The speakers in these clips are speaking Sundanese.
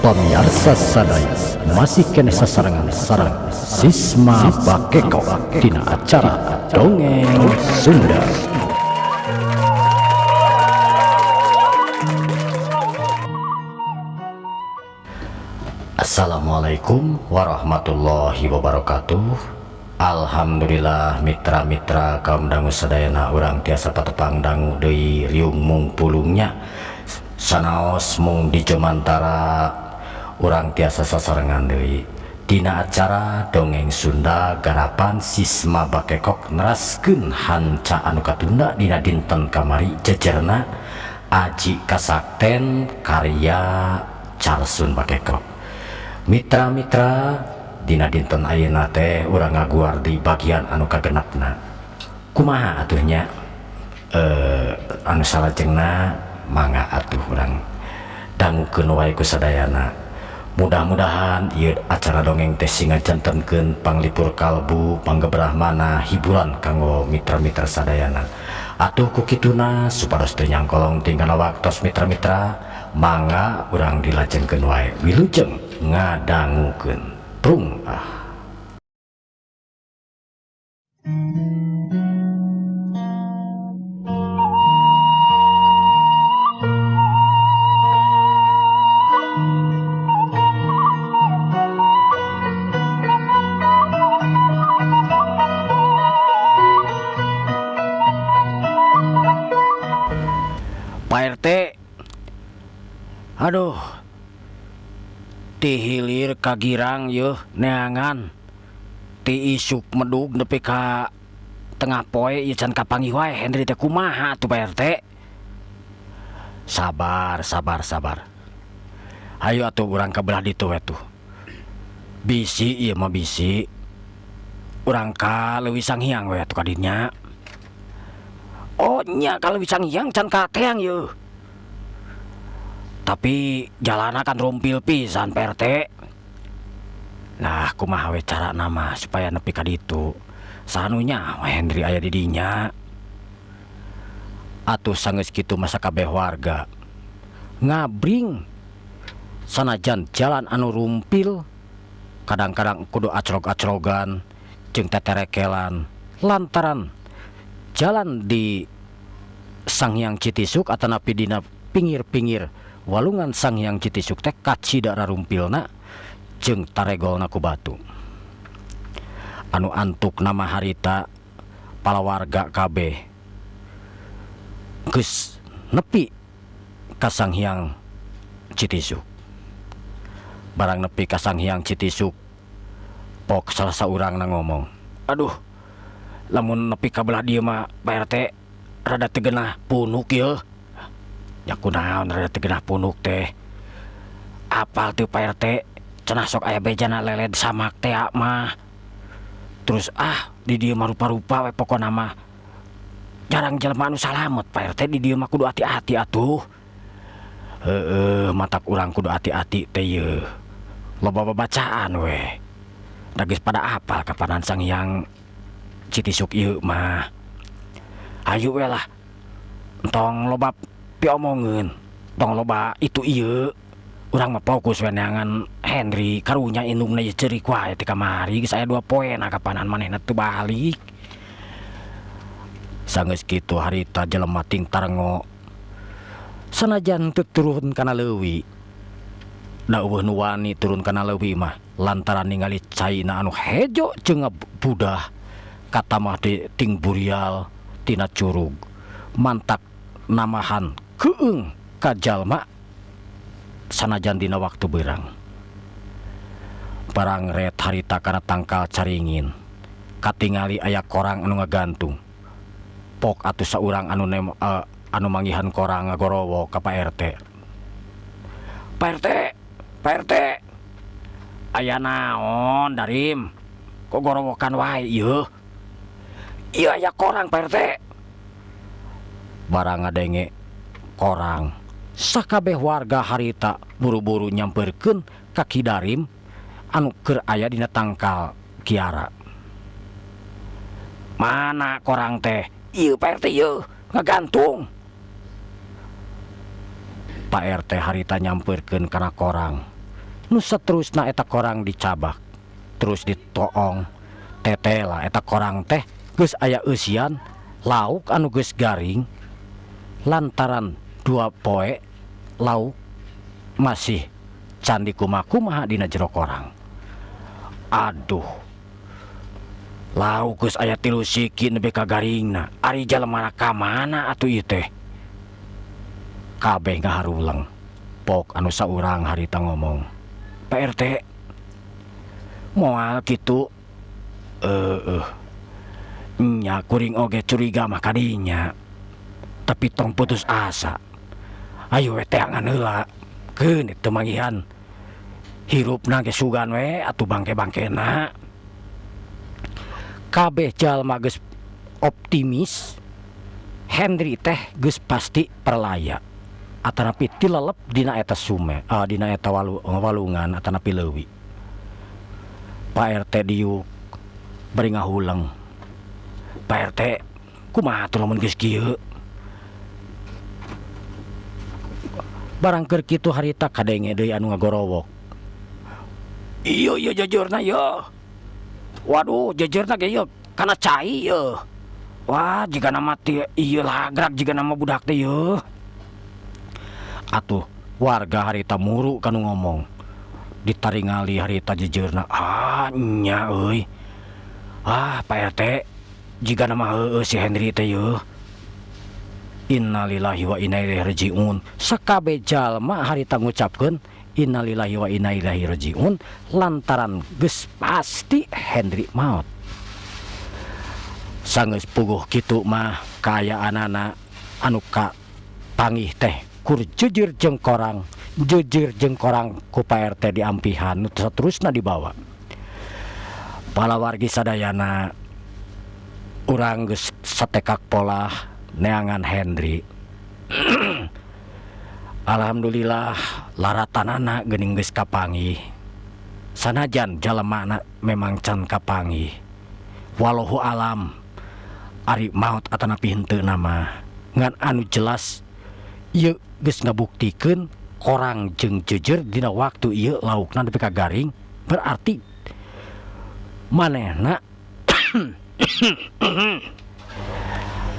Pamiarsa sadaya masih keneh sasarengan sareng Sisma Bakekok dina acara Dongeng Sunda. Assalamualaikum warahmatullahi wabarakatuh. Alhamdulillah mitra-mitra kaum dangu sadayana urang tiasa patepang dangu deui riung mung pulungnya sanaos mung di jomantara urang tiasa sasarengan deui dina acara Dongeng Sunda garapan Sisma Bakekok neraskeun hanca anu katunda dina dinten kamari jejerna Aji Kasakten karya Carsun Bakekok. Mitra-mitra dina dinten ayeuna teh urang ngaguar di bagian anu kagenepna. Kumaha atuh nya anu salajengna mangga atuh urang dangukeun wae ku sadayana. Mudah-mudahan ieu acara dongeng teh sing ngajantenkeun panglipur kalbu, panggebrah manah, hiburan kanggo mitra-mitra sadayana. Atuh ku kituna supados teu nyangkolong tingkana waktos mitra-mitra mangga urang dilajengkeun wae wilujeng ngadangukeun. Prung ah. Pak RT, aduh, ti hilir ka girang yeuh neangan, ti isuk medug nepi ka tengah poe ieu can kapanggih wae Henry teh kumaha atuh Pak RT? Sabar, sabar, sabar. Hayu atuh urang ka belah ditu we tuh. Bisi ieu mah bisi. Urang ka Leuwi Sanghyang we atuh ka dinya. Oh nya ka Leuwi Sanghyang can kateang yeuh. Tapi jalana kan rumpil pisan Pak RT. Nah kumaha we carana mah supaya nepi ka ditu. Sanunya Henry aya di dinya. Atuh sanggeus kitu mah sakabeh warga ngabring sanajan jalan anu rumpil kadang-kadang kudu acrog-acrogan jeung teterekelan lantaran jalan di Sanghyang Citisuk atanapi dina pinggir-pinggir walungan Sanghyang Citisuk teh kacida rarumpilna jeung taregolna ku batu. Anu antuk nama harita palawarga kabeh geus nepi ka Sanghyang Citisuk. Barang nepi ka Sanghyang Citisuk pok salah saurangna ngomong, aduh lamun nepi ka belah dieu mah Pak RT rada teu geunah punuk yeuh. Nya kunaon rada teu geunah punuk teh? Apal teu Pak RT cenah sok aya bejana leled samak teh mah. Terus ah di dieu mah rupa-rupa we pokona mah. Jarang jelema anu salamet Pak RT di dieu mah kudu hati-hati atuh. Heeh, matak urang kudu hati-hati teh yeuh. Loba babacaan we. Da geus pada apal kapanan Sanghyang Citisuk ieu mah. Hayu we lah. Entong loba piomongeun, tong loba itu ieu. Urang mah fokus we neangan Henry karunya indungna ieu ceurik wae ti kamari geus aya 2 poena kapanan manehna teu balik. Sanggeus kitu harita jelema ting tarengo. Sanajan teu turun kana leuwi. Da eueuh nu wani turun kana leuwi mah lantaran ningali caina anu hejo jeung budah katamah di ting burial tina curug. Mantak namahan keung ka jalma sanajan dina waktu beurang. Barang ret harita kana tangkal caringin katingali aya korang anu ngagantung. Pok atuh saurang anu anu manggihan korang ngagorowo ka Pak RT. Pak RT, Pak RT. Aya naon Darim? Kok gorowokan wae ieu? Ieu aya korang Pak RT. Barang ngadenge korang, sakabeh warga harita buru-buru nyamperkeun ka Ki Darim anu keur aya dina tangkal kiara. Mana korang teh? Ieu Pak RT ieu ngagantung. Pak RT harita nyamperkeun kana korang. Nu saterusna eta korang dicabak terus ditoong tetela eta korang teh geus aya eusian lauk anu geus garing lantaran 2 poe lauk masih can dikumaha-kumaha dina jero korang. Aduh, lauk geus aya 3 siki nepi ka garingna. Ari jalma ka mana atuh ieu teh? Kabeh ngaharuleng. Pok anu saurang harita ngomong, Pak RT, moal kitu. Nya kuring oge curiga mah kadinya. Tapi tong putus asa. Ayo we teangan heula. Keun teu manggihan. Hirupna ge sugan we atuh bangke-bangkena. Kabeh jalma geus optimis Henry teh geus pasti perlaya. Atanapi tilelep dina eta sume, dina eta walungan atanapi leuwi. Pak RT diuk bari ngahuleng. Pak RT kumaha atuh lamun geus kieu? Barang keur kitu harita kadenge deui anu ngagorowok. Iya iya jejeurna ieu. Waduh jejeurna ge ieu kana cai ieu. Wah jigana mati ieu lagrak jigana mah budak teh ieu. Atuh warga harita muru kanu ngomong. Ditaringali harita jejeurna. Ah nya euy. Ah Pak RT jigana mah heueuh si Henry teh ieu. Innalillahi wa inna ilaihi rajiun. Sakabeh jalma harita ngucapkeun innalillahi wa inna ilaihi rajiun lantaran geus pasti Henry maot. Sanggeus puguh kitu mah kaayaanana anu ka pangih teh kur jeujeur jeung korang, jeujeur jeung korang ku Pak RT diampihan nu saterusna dibawa. Palawargi sadayana urang geus satekak polah neangan Henry. Alhamdulillah laratanana geuning geus kapanggih. Sanajan jalemana memang can kapanggih. Wallahu alam ari maot atanapi henteu mah. Ngan anu jelas ieu geus ngabuktikeun korang jeung jeujeur dina waktu ieu laukna nepi ka garing berarti manehna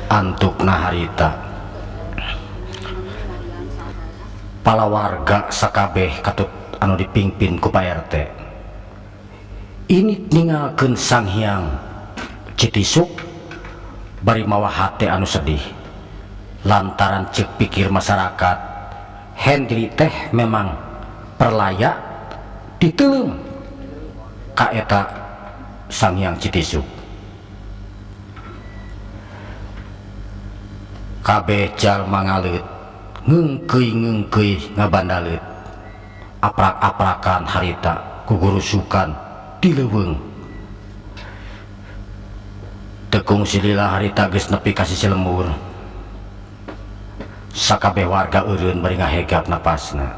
antukna harita. Palawarga sakabeh katut anu dipimpin ku Pak RT. Ini ninggalkeun Sang Hyang Citisuk bari mawa hate anu sedih. Lantaran ceuk pikir masyarakat Henry teh memang perlaya diteuleum ka eta Sang Hyang Citisuk. Kabeh jalma ngaleut ngeungkeuy-ngeungkeuy ngabandaleut aprak-aprakan harita kugurusukan di leuweung. Tekung silila harita geus nepi ka sisi lembur. Sakabeh warga eureun bari ngahegap napasna.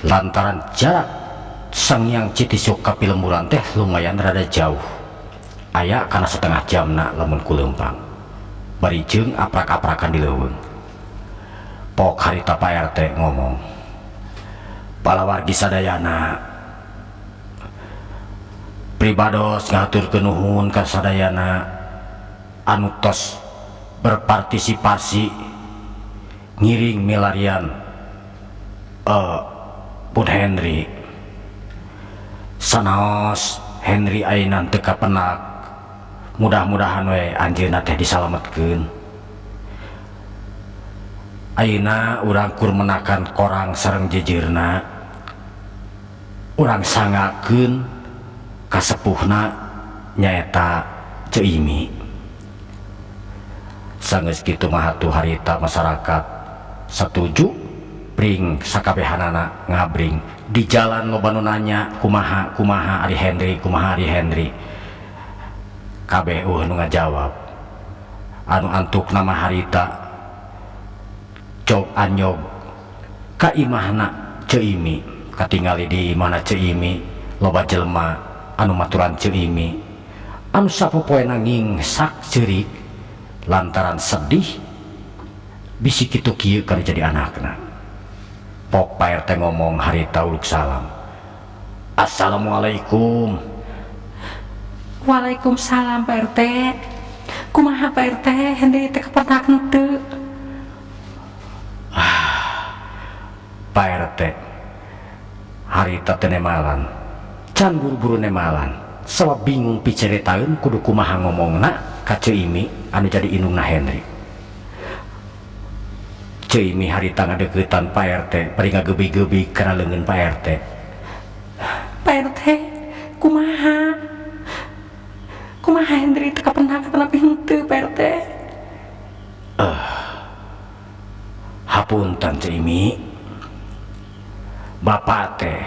Lantaran jarak Sang Hyang Citisuk ka pilemburan teh lumayan rada jauh. Aya kana setengah jamna lamun ku leumpang. Bari jeung aprak-aprakan di leuweung. Pok harita Pak RT ngomong. Palawargi sadayana pribados ngahaturkeun nuhun ka sadayana anu tos berpartisipasi ngiring milarian pun Henry. Sanaos Henry ayeuna teu kapenak. Mudah-mudahan we anjeunna teh disalametkeun. Ayeuna urang kur menakan korang sareng jejeurna. Urang sangakeun kasepuhna nyaeta Ceu Imi. Sanggeus kitu mah atuh harita masyarakat setuju bring sakabehanana ngabring di jalan loba nu nanya kumaha kumaha ari Henry kumaha ari Henry. Kabeh eueuh nu ngajawab. Anu antuk nama harita cog anyog ka imahna Ceu Imi. Katingali di imahna Ceu Imi loba jelema anu maturan Ceu Imi anu sapopoena ngingsak ceurik lantaran sedih bisi kitu kieu kana jadi anakna. Pok Pak RT ngomong harita uluk salam. Assalamualaikum. Waalaikumsalam, Pak RT. Kumaha, Pak RT, Henry teh kapendak henteu? Pak RT harita teh nemalan, can buru-buru nemalan, sabab bingung piceritaeun kudu kumaha ngomongna ka Ceu Imi anu jadi indungna Henry. Ceu Imi harita ngadeuketan Pak RT bari ngagebi-gebi kana leungeun Pak RT. Pak RT, kumaha? Kumaha Henry teh kapendak atanapi henteu, Pak RT? Hapunten, Ceu Imi, Bapak teh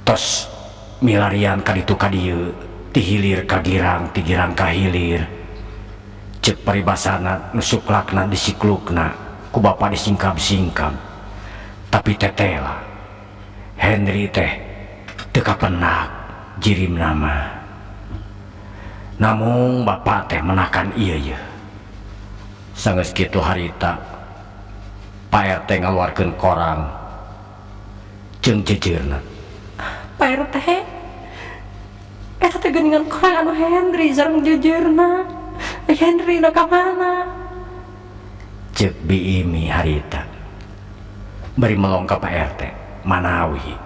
tos milarian ka ditu ka dieu, ti hilir ka girang, ti girang ka hilir. Cek paribasana, nu suklakna disiklukna, ku bapak disingkab-singkab, tapi tetela Henry teh teu kapendak jirim nama. Namung bapak teh menakan ieu ye. Sanggeus kitu harita Pak RT ngaluarkeun korang jeung jejeurna. Pak RT, eta teh geuningan korang anu Henry sareng jejeurna. Henry na ka mana? Cek Bi Imi harita bari melong ka Pak RT, manawi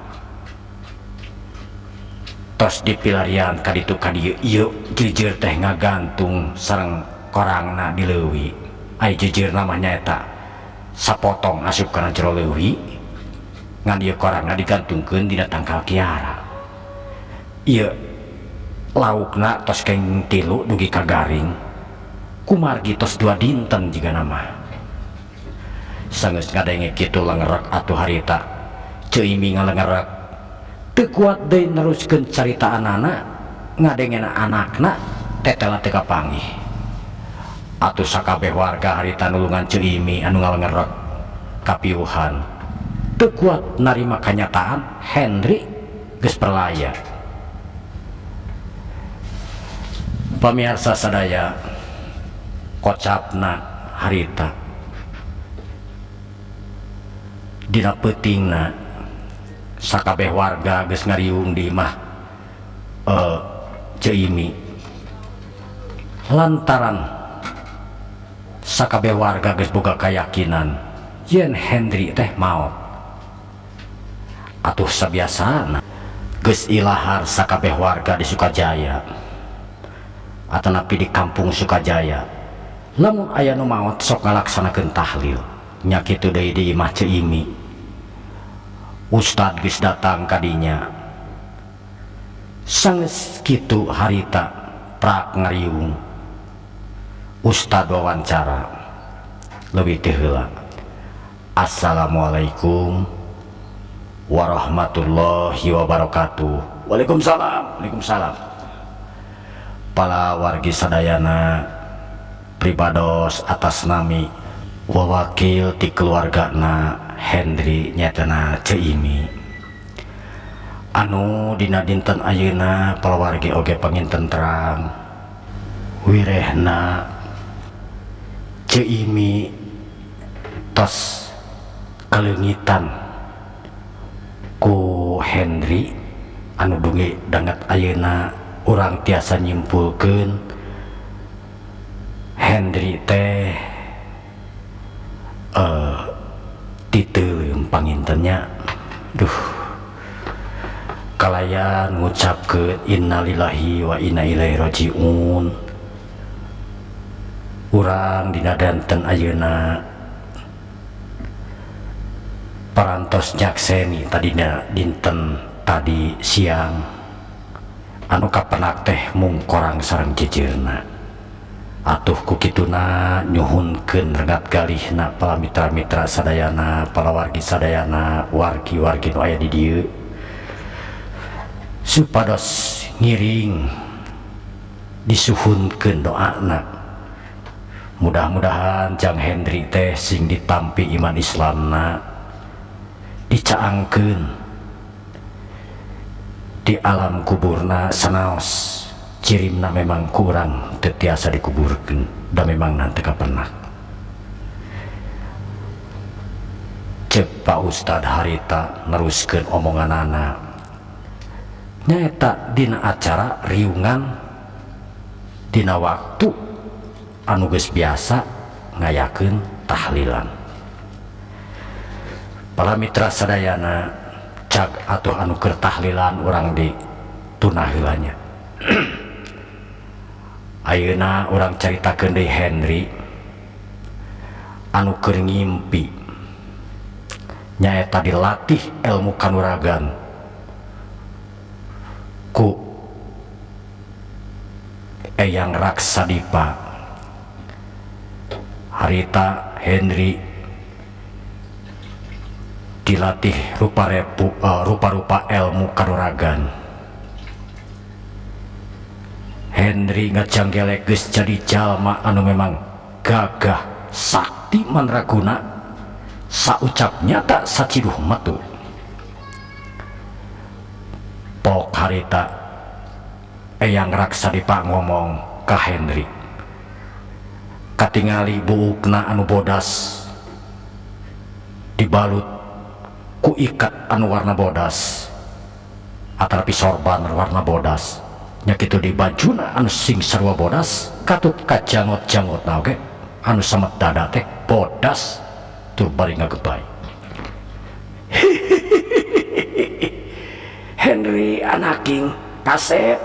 tos dipilarian ka ditu ka dieu, ieu jeujeur teh ngagantung sareng korangna di leuwi. Ai jejeurna mah nyaeta sapotong asup kana jero leuwi, ngan ieu korangna digantungkeun dina tangkal kiara. Ieu laukna tos kenging 3 dugi ka garing kumargi tos 2 dinten jigana mah. Sanggeus ngadenge kitu lengerek atuh harita Ceu Imi ngalengerek, teu kuat deui neruskeun caritaanana ngadengena anakna tetela teu kapanggih. Atuh sakabeh warga harita nulungan Ceu Imi anu ngalengerek kapiuhan, teu kuat narima kanyataan Henry geus perlaya. Pamiarsa sadaya, kocapna harita dina peutingna sakabeh warga geus ngariung di imah Ceu Imi, lantaran sakabeh warga geus boga keyakinan yen Henry teh maot. Atuh sabiasana geus ilahar sakabeh warga di Sukajaya atanapi di kampung Sukajaya, lamun aya nu maot sok ngalaksanakeun tahlil. Nya kitu deui di imah Ceu Imi. Ustad geus datang kadinya. Sanggeus kitu harita prak ngariung ustad wawancara leuwih teu heula. Assalamualaikum warahmatullahi wabarakatuh. Waalaikumsalam. Waalaikumsalam. Para wargi sadayana, pribados atas nami wawakil ti keluargana Henry nyatana Ceu Imi anu dina dinten ayeuna palawargi oge panginten terang wirehna Ceu Imi tos kaleungitan ku Henry anu dungi danget ayeuna urang tiasa nyimpulkeun Henry teh titeuleum pangintennya. Duh, kalayan ngucapkeun innalillahi wa inna ilaihi rajiun. Urang dina danten ayeuna parantos nyakseni tadina dinten tadi siang anu kapenak teh mung korang sareng jejeurna. Atuh ku kituna nyuhunkeun rengat galihna para mitra-mitra sadayana, para wargi sadayana, wargi-wargi nu aya di dieu supados ngiring disuhunkeun doana. Mudah-mudahan Jang Henry teh sing ditampi iman Islamna, dicaangkeun di alam kuburna sanaos cirimna memang kurang teu tiasa dikuburkeun da memang nanti kapenak. Pak Ustad harita neruskeun omonganana nyaeta dina acara riungan dina waktu anu geus biasa ngayakeun tahlilan. Para mitra sadayana cag atuh anu keur tahlilan urang di tunah heula nya. Ayeuna urang caritakeun deui Henry anu keur ngimpi nyaeta dilatih ilmu kanuragan ku Eyang Raksadipa. Harita Henry dilatih rupa-rupa ilmu kanuragan. Henry ngajanggelek geus jadi jalma anu memang gagah sakti mandraguna saucap nyata saciduh metu. Pok harita Eyang Raksadipa ngomong ka Henry katingali buukna anu bodas dibalut ku ikat anu warna bodas atanapi sorban warna bodas nya kitu di bajuna anu sing sarua bodas katut ka jangot-jangotna oge anu samet dada teh bodas tur bari ngagebay. Henry anaking kasep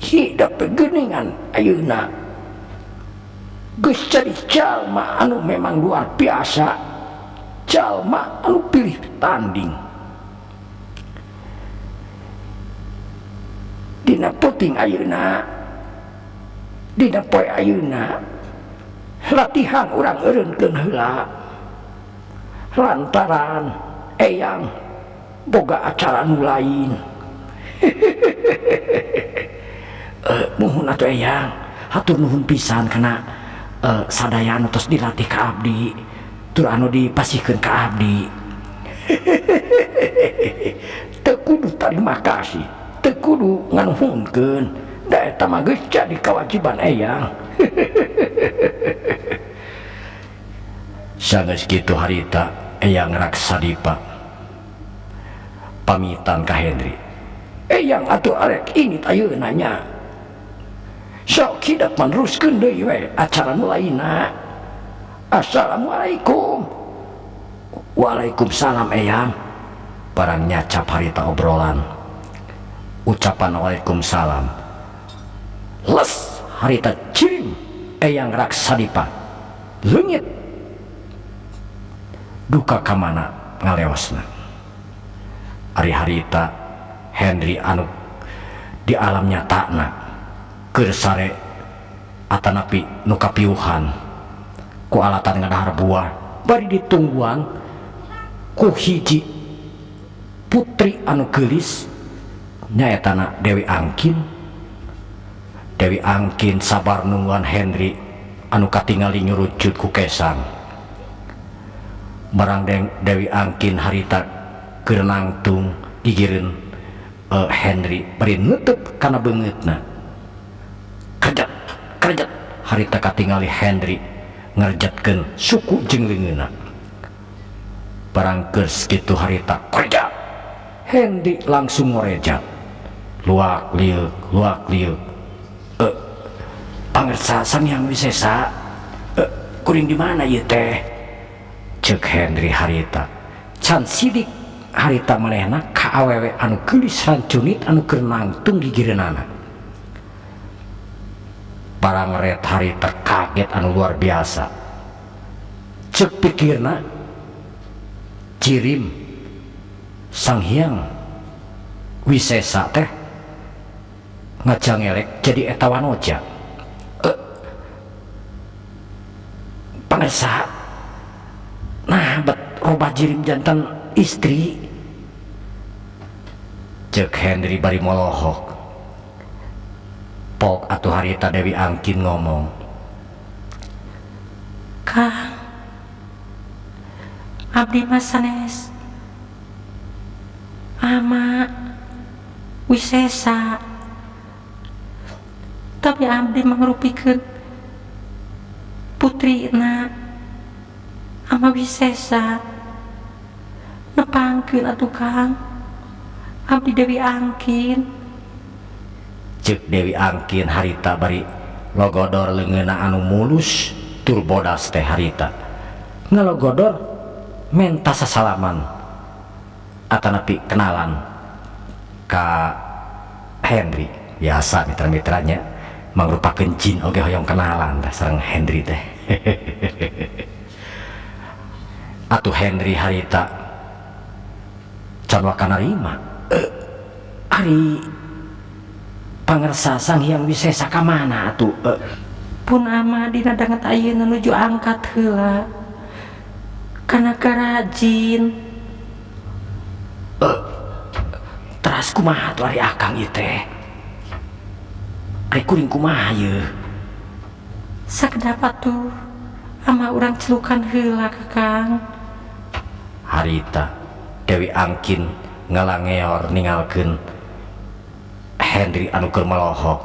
hidep geuningan ayeuna geus jadi jalma anu memang luar biasa, jalma anu pilih tanding. Dina peuting ayeuna, dina poe ayeuna latihan urang eureunkeun heula lantaran eyang boga acara nu lain. Muhun atuh eyang, hatur nuhun pisan kana sadaya anu tos dilatih ka abdi tur anu dipasihkeun ka abdi. Teu kudu tarima kasih, teu kudu nganuhunkeun, da eta mah geus jadi kewajiban eyang. Sanggeus kitu harita Eyang Raksadipa pamitan ka Henry. Eyang atuh arek init ayeuna nya. Sok hidep meneruskeun deui we acara nu lainna. Assalamualaikum. Waalaikumsalam eyang. Barang nyacap harita obrolan. Ucapan waalaikumsalam. Les harita cirim Eyang Raksadipa leungit duka ka mana ngaleosna. Ari harita Henry anu di alam nyatana keur sare atanapi nu kapiuhan ku alatan ngadahar buah bari ditungguan ku hiji putri anu geulis nyaetana Dewi Angkin. Dewi Angkin sabar nungguan Henry anu katingali nyurucut ku kesang. Barang Dewi Angkin harita keur nangtung gigireun Henry bari nutup kana beungeutna. Kerjet kerjet harita katingali Henry ngerjetkeun suku jeung leungeunna. Barang keur sakitu harita kerja Henry langsung ngorejat luak lieuk luak lieuk. Pangersa Sang Hyang Wisesa, kuring di mana ieu teh? Ceuk Henry harita. Can sidik harita manehna ka awewe anu geulis rancunit anu keur nangtung gigireunana. Barang ret harita kaget anu luar biasa. Ceuk pikirna cirim Sang Hyang Wisesa teh ngajangelek jadi eta wanoja. Pangersa, nah bet robah jirim jantan istri. Ceuk Henry bari molohok. Pok atuh harita Dewi Angkin ngomong, Kang, abdi mah sanes ama Wisesa, tapi abdi mangrupikeun putrina Ama Wisesa nepangkeun atuh Kang abdi Dewi Angkin. Ceuk Dewi Angkin harita bari logodor leungeunna anu mulus tur bodas teh harita ngalogodor menta sasalaman atanapi kenalan ka Henry. Biasa mitra-mitranya mangrupakeun jin oge hoyong kenalan teh sareng Henry teh. Atuh Henry harita can waka narima. Ari pangersa Sang Hyang Wisesa ka mana atuh? Pun ama dina danget ayeuna nuju angkat heula ka nagara jin. Teras kumaha atuh ari akang ieu teh? Ari kuring kumaha yeuh? Sakedap atuh ama urang celukan heula Kakang. Harita Dewi Angkin ngalangeor ningalkeun Henry anu keur melohok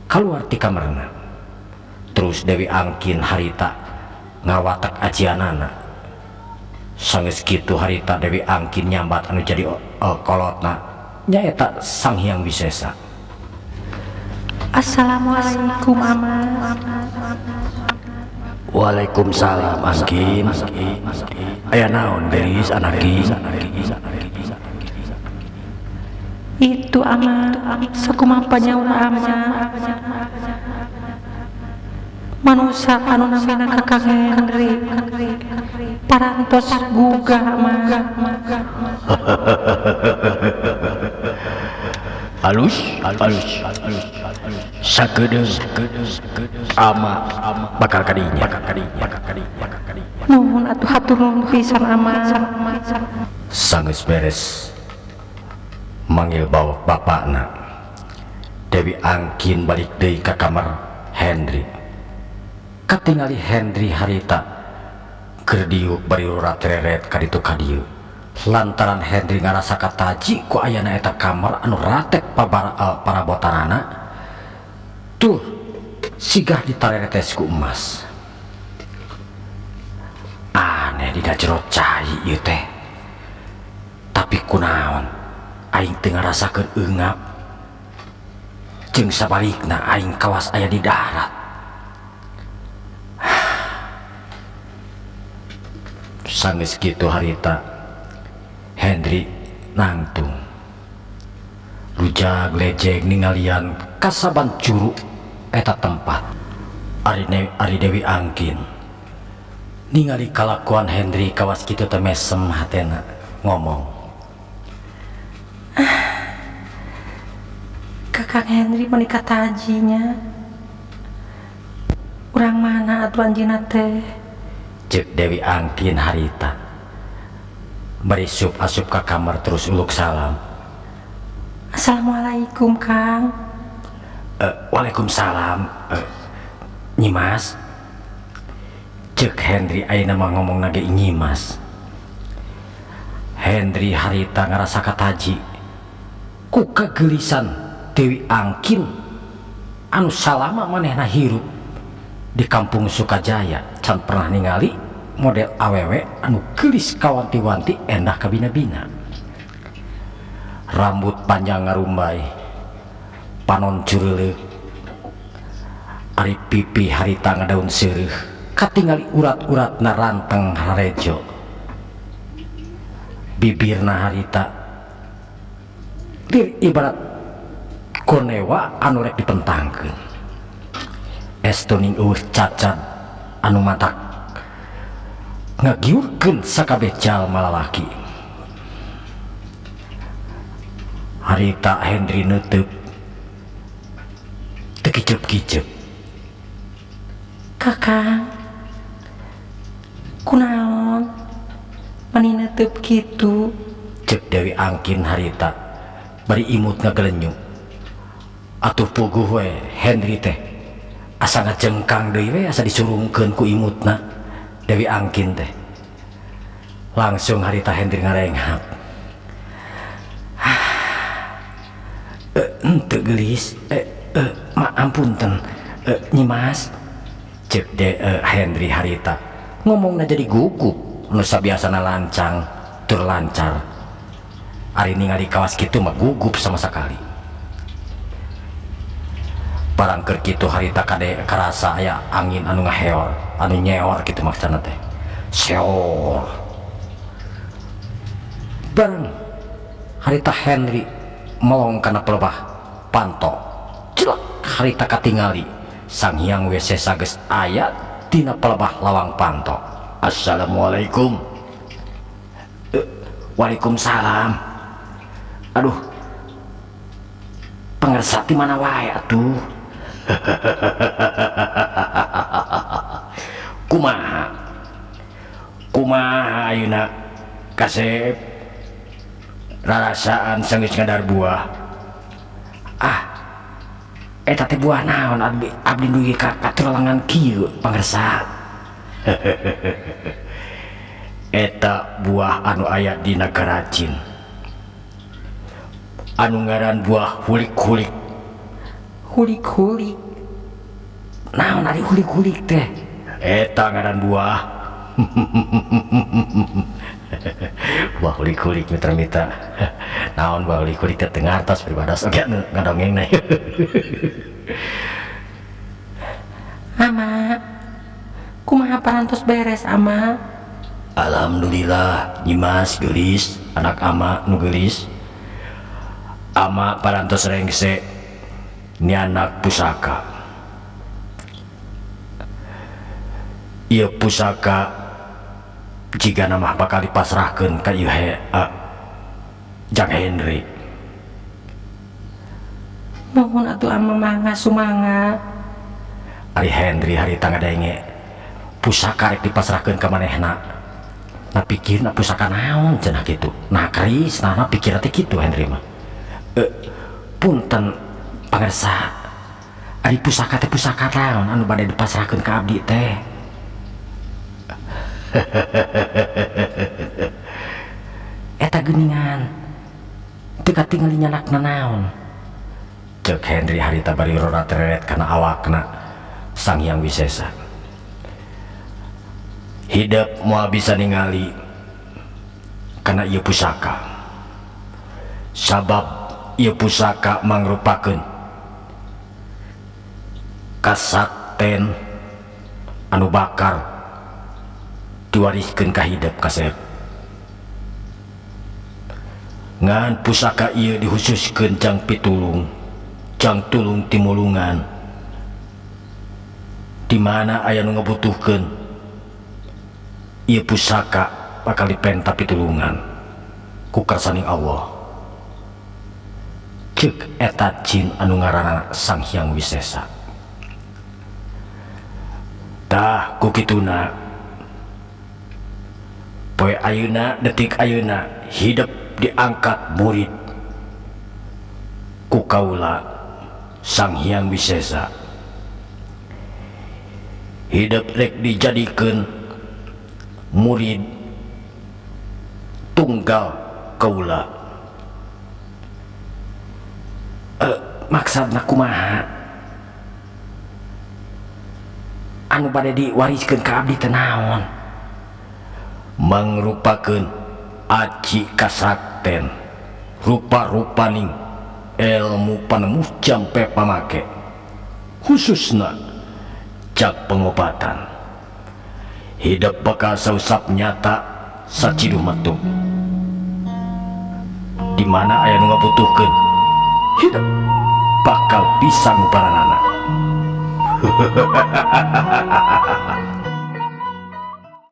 kaluar ti kamarna. Terus Dewi Angkin harita ngawatek ajianana. Sanggeus kitu harita Dewi Angkin nyambat anu jadi kolotna nyaeta Sang Hyang Wisesa. Assalamualaikum ama. Waalaikumsalam Angkin. Aya naon geulis anaki? Itu ama sakumaha panyaur ama. Manusa anu namina Kakang Henry parantos gugah ama. Alus alus sakedeung ama bakal kadinya. Nuhun atuh hatur nuhun pisan ama. Sanggeus beres manggil bawa bapakna, Dewi Angkin balik deui ka kamar Henry. Katingali Henry harita keur diuk bari reret ka ditu ka dieu. Lantaran Henry ngarasa kataji ku ayana eta kamar anu ratek parabotanana tuh sigah ditareretes ku emas. Aneh dina jero cai ieu teh. Tapi kunaon aing teu ngarasakeun eungap. Jeung sabalikna aing kawas aya di darat. Sanggeus kitu harita Henry nangtung rujag lejeg ningalian kasaban curu eta tempat. Ari Dewi Angkin ningali kalakuan Henry kawas kitu teh mesem hatena ngomong. Kakang Henry menikah tajinya. Urang mana atuh anjeunna teh? Ceuk Dewi Angkin harita bari sup asup ka kamar terus uluk salam. Assalamualaikum Kang. Waalaikumsalam Nyimas. Ceuk Henry ayeuna mah ngomongna ge Nyimas. Henry harita ngarasa kataji ku kageulisan Dewi Angkin anu salama manehna hirup di kampung Sukajaya can pernah ningali model awewe anu geulis kawanti-wanti endah kabina-bina. Rambut panjang ngarumbai, panon cureuleuk, ari pipi harita ngadaun seureuh, katingali urat-uratna ranteng harejo. Bibirna harita lir ibarat konewa anu rek dipentangkeun. Estuning eueuh cacat anu matak ngagiurkeun sakabeh jalma lalaki. Harita Henry neuteub teu kicep-kicep. Kakang kunaon mani neuteub kitu? Ceuk Dewi Angkin harita bari imut ngagelenyu. Atuh puguh we Henry teh asa ngajengkang deui we asa disurungkeun ku imutna Dewi Angkin teh. Langsung harita Henry ngarenghap. Henteu geulis, ma ampunten Nyimas. Ceuk Henry harita Ngomongna jadi gugup nu sabiasana lancang tur lancar. Ari ningali kawas kitu mah gugup sama sekali. Barang keur kitu harita kade karasa aya angin anu ngaheor, anu nyeor kitu maksudna teh. Seor. Barang harita Henry melong kana pelebah panto. Celak harita katingali Sang Hyang Wisesa geus aya tina pelebah lawang panto. Assalamualaikum. Waalaikumsalam. Aduh, pangersa ti mana wae atuh. Kumaha? Kumaha ayeuna kasep rarasaan sanggeus ngadar buah. Ah, eta teh buah naon abdi dugi ka katulangan kieu pangersa. Eta buah anu aya di nagara jin. Anu ngaran buah hulik-hulik. Hulik-hulik. Naon ari hulik-hulik teh? Eta ngaran buah. Buah hulik-hulik mitra-mitra. Naon buah hulik-hulik teh teu ngartos pribados oge anu ngadongeng na. Ama, kumaha parantos beres ama? Alhamdulillah Nyimas geulis, anak ama nu geulis. Ama parantos rengse nyanak pusaka. Ieu pusaka jigana mah bakal dipasrahkeun ka ieu Jang Henry. Nuhun atuh ama mangga sumangga. Ari Henry harita ngadenge pusaka rek dipasrahkeun ka manehna. Nah pikirna pusaka naon cenah kitu. Nah keris nah pikirna teh kitu Henry mah. Punten pangersa. Ari pusaka teh pusaka naon anu bade dipasrahkeun ka abdi teh? Eta geuningan teu katingali nyanakna naon. Ceuk Henry harita bari rorat-reret kana awakna Sang Hyang Wisesa. Hidep moal bisa ningali kana ieu pusaka. Sabab ieu pusaka mangrupakeun kasakten anu bakar diwariskeun ka hidep kasep. Ngan pusaka ieu dihususkeun jang pitulung, jang tulung timulungan. Di mana aya nu ngabutuhkeun ieu pusaka bakal dipenta pitulungan ku karsaning Allah. Ceuk eta jin anu ngaranna Sang Hyang Wisesa. Tah ku kituna poe ayeuna detik ayeuna hidep diangkat murid ku kaula Sang Hyang Wisesa. Hidep rek dijadikeun murid tunggal kaula. Maksudna kumaha? Anu bade diwariskeun ka abdi teh naon? Mangrupakeun aci kasakten rupa-rupaning ilmu panemu jampe pamake khususna jak pengobatan. Hidup bakal sausap nyata saciduh metu. Di mana aya nu ngabutuhkeun hidup bakal bisa ngubaranana.